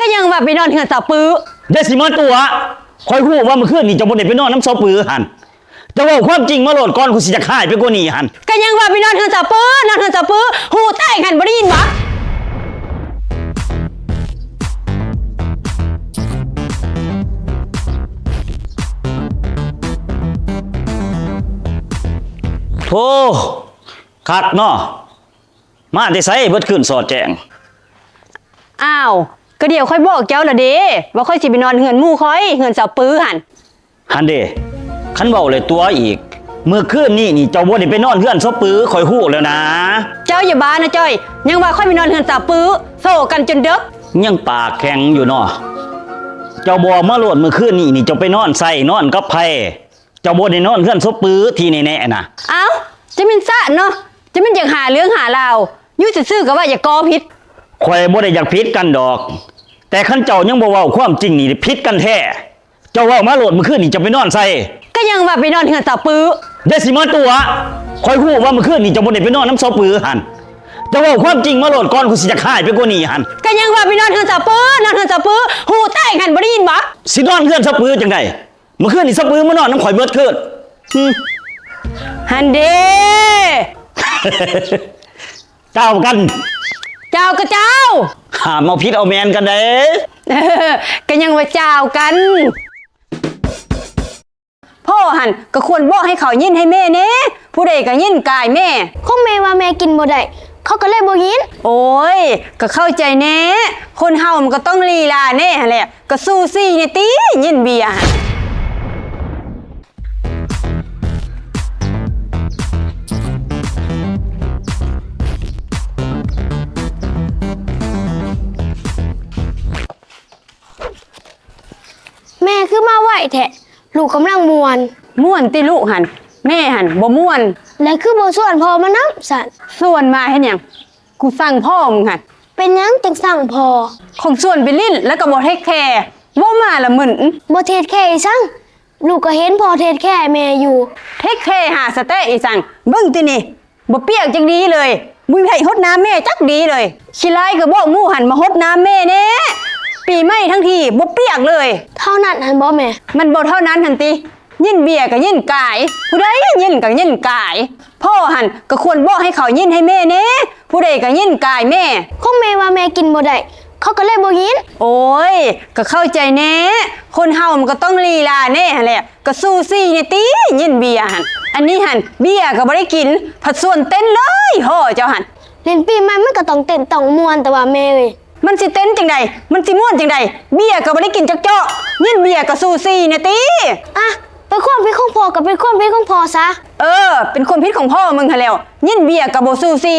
ກະຍັງວ່າໄປນອນເຮືອນສາວປື. ຢ່າຊິມາຕົວະ! ຂ້ອຍຮູ້ວ່າມື້ຄືນນີ້ເຈົ້າບໍ່ໄດ້ໄປນອນນຳສາວປືຫັ້ນ. ເຈົ້າເວົ້າຄວາມຈິງມາໂລດ ກ່ອນຂ້ອຍຊິຈະຮ້າຍໄປກວ່ານີ້ຫັ້ນ. ກະຍັງວ່າໄປນອນເຮືອນສາວປື, ນອນເຮືອນສາວປື, ຫູແຕກຫັ້ນ ບໍ່ໄດ້ຍິນບໍ? ໂທ້ ຄັກເນາະ. ມາແຕ່ໃສເບິດຄືນສອດແຈ້ງ? ອ້າວ ກະດຽວຂ້ອຍບອກເຈົ້າລະເດ ວ່າຂ້ອຍຊິໄປນອນເຮືອນໝູ່ຂ້ອຍ, ເຮືອນສາວປືຫັ້ນ. ຫັ້ນເດ ຄັນເວົ້າແລ້ວຕົວະອີກ. ມື້ຄືນນີ້ນີ້ເຈົ້າບໍ່ໄດ້ໄປນອນເຮືອນສາວປື, ຂ້ອຍຮູ້ແລ້ວນາ. ເຈົ້າຢ່າບ້ານະຈ້ອຍ, ຍັງວ່າຂ້ອຍໄປນອນເຮືອນສາວປື, ໂສກັນຈົນເດິກ. ຍັງປາກແຂງຢູ່ເນາະ. ເຈົ້າບອກມາໂລດ ມື້ຄືນນີ້ນີ້ເຈົ້າໄປນອນໃສ, ນອນກັບໃຜ? ເຈົ້າບໍ່ໄດ້ນອນເຮືອນສາວປືທີ່ແນ່ໆນະ. ອ້າວ ຈະແມ່ນຊະເນາະ, ຈະແມ່ນຢາກຫາເລື່ອງຫາລາວ. ຢູ່ຊື່ໆກະວ່າຢາກກໍ່ຜິດ. ຂ້ອຍບໍ່ໄດ້ຢາກຜິດກັນດອກ, ແຕ່ຄັນເຈົ້າຍັງບໍ່ເວົ້າຄວາມຈິງນີ້ຜິດກັນແທ້. ເຈົ້າເວົ້າມາໂລດ ມື້ຄືນນີ້ເຈົ້າໄປນອນໃສ? ກະຍັງວ່າໄປນອນເຮືອນສາວປື. ຢ່າຊິມາຕົວະ! ຂ້ອຍຮູ້ວ່າມື້ຄືນນີ້ເຈົ້າບໍ່ໄດ້ໄປນອນນຳສາວປືຫັ້ນ. ເຈົ້າເວົ້າຄວາມຈິງມາໂລດ ກ່ອນຂ້ອຍຊິຈະຮ້າຍໄປກວ່ານີ້ຫັ້ນ. ກະຍັງວ່າໄປນອນເຮືອນສາວປື, ນອນເຮືອນສາວປື, ຫູແຕກຫັ້ນ ບໍ່ໄດ້ຍິນບໍ? ຊິນອນເຮືອນສາວປືຈັ່ງໃດ? ມື້ຄືນນີ້ສາວປືມານອນນຳຂ້ອຍເບິດຄືນ. ຫັ້ນເດ ເຈົ້າກັນ ເຈົ້າກະເຈົ້າ ຫ້າມເອົາຜິດເອົາແມ່ນກັນເດ້. ກະຍັງວ່າເຈົ້າກັນ. ພໍ່ຫັ້ນກະຄວນບອກໃຫ້ເຂົາຍິນໃຫ້ແມ່ແດ່, ຜູ້ໃດກະຍິນກາຍແມ່. ຂອງແມ່ວ່າແມ່ກິນບໍ່ໄດ້ ເຂົາກະເລີຍບໍ່ຍິນ. ໂອ້ຍ ກະເຂົ້າໃຈແນ່, ຄົນເຮົາມັນກະຕ້ອງລີລາແນ່ຫັ້ນແຫຼະ. ກະຊູຊີແນ່ຕິ ຍິນເບຍຫັ້ນ. ແມ່ຄືມາໄວແທ້ ລູກກຳລັງມ່ວນ. ມ່ວນຕິລູກຫັ້ນ, ແມ່ຫັ້ນບໍ່ມ່ວນ. ແລ້ວຄືບໍ່ຊວນພໍ່ມານຳຊັ້ນ? ຊວນມາເຮັດຫຍັງ? ກູສັ່ງພໍ່ມຶງຫັ້ນ. ເປັນຫຍັງຈຶ່ງສັ່ງພໍ່? ຂອງຊວນໄປຫຼິ້ນ ແລ້ວກະບໍ່ເທກແຄ, ເວົ້າມາລະມຶນ. ບໍ່ເທກແຄອີ່ສັງ? ລູກກະເຫັນພໍ່ເທກແຄແມ່ຢູ່. ເທກແຄຫາສະແຕະອີ່ສັງ? ເບິ່ງຕິນີ້ ບໍ່ປຽກຈັກດີເລີຍ, ບໍ່ມີໃຜຫົດນ້ຳແມ່ຈັກດີເລີຍ. ຂີ້ຮ້າຍກະບອກໝູ່ຫັ້ນມາຫົດນ້ຳແມ່ແນ່. ປີໃໝ່ທັງທີບໍ່ປຽກເລີຍ. ເທົ່ານັ້ນຫັ້ນບໍແມ່? ມັນບໍ່ເທົ່ານັ້ນຫັ້ນຕິ. ຍິນເບຍກະຍິນກາຍ, ຜູ້ໃດຍິນກະຍິນກາຍ. ພໍ່ຫັ້ນກະຄວນບອກໃຫ້ເຂົາຍິນໃຫ້ແມ່ແນ່, ຜູ້ໃດກະຍິນກາຍແມ່. ຂອງແມ່ວ່າແມ່ກິນບໍ່ໄດ້ ເຂົາກະເລີຍບໍ່ຍິນ. ໂອ້ຍ ກະເຂົ້າໃຈແນ່, ຄົນເຮົາມັນກະຕ້ອງລີລາແນ່ຫັ້ນແຫຼະ. ກະຊູຊີແນ່ຕິ ຍິນເບຍຫັ້ນ. ອັນນີ້ຫັ້ນ ເບຍກະບໍ່ໄດ້ກິນ ພັດຊວນເຕັ້ນເລີຍ ພໍ່ເຈົ້າຫັ້ນ. ຫຼິ້ນປີໃໝ່ມັນກະຕ້ອງເຕັ້ນຕ້ອງມ່ວນ ແຕ່ວ່າແມ່ເອີຍ. ມັນຊິເຕັ້ນຈັ່ງໃດ? ມັນຊິມ່ວນຈັ່ງໃດ? ເບຍກະບໍ່ໄດ້ກິນຈັກເຈາະ, ຍິນເບຍກະຊູຊີແນ່ຕິ. ອະ ເປັນຄວາມຜິດຂອງພໍ່ກະເປັນຄວາມຜິດຂອງພໍ່ຊະ. ເອີ ເປັນຄວາມຜິດຂອງພໍ່ມຶງຫັ້ນແຫຼ້ວ, ຍິນເບຍກະບໍ່ຊູຊີ.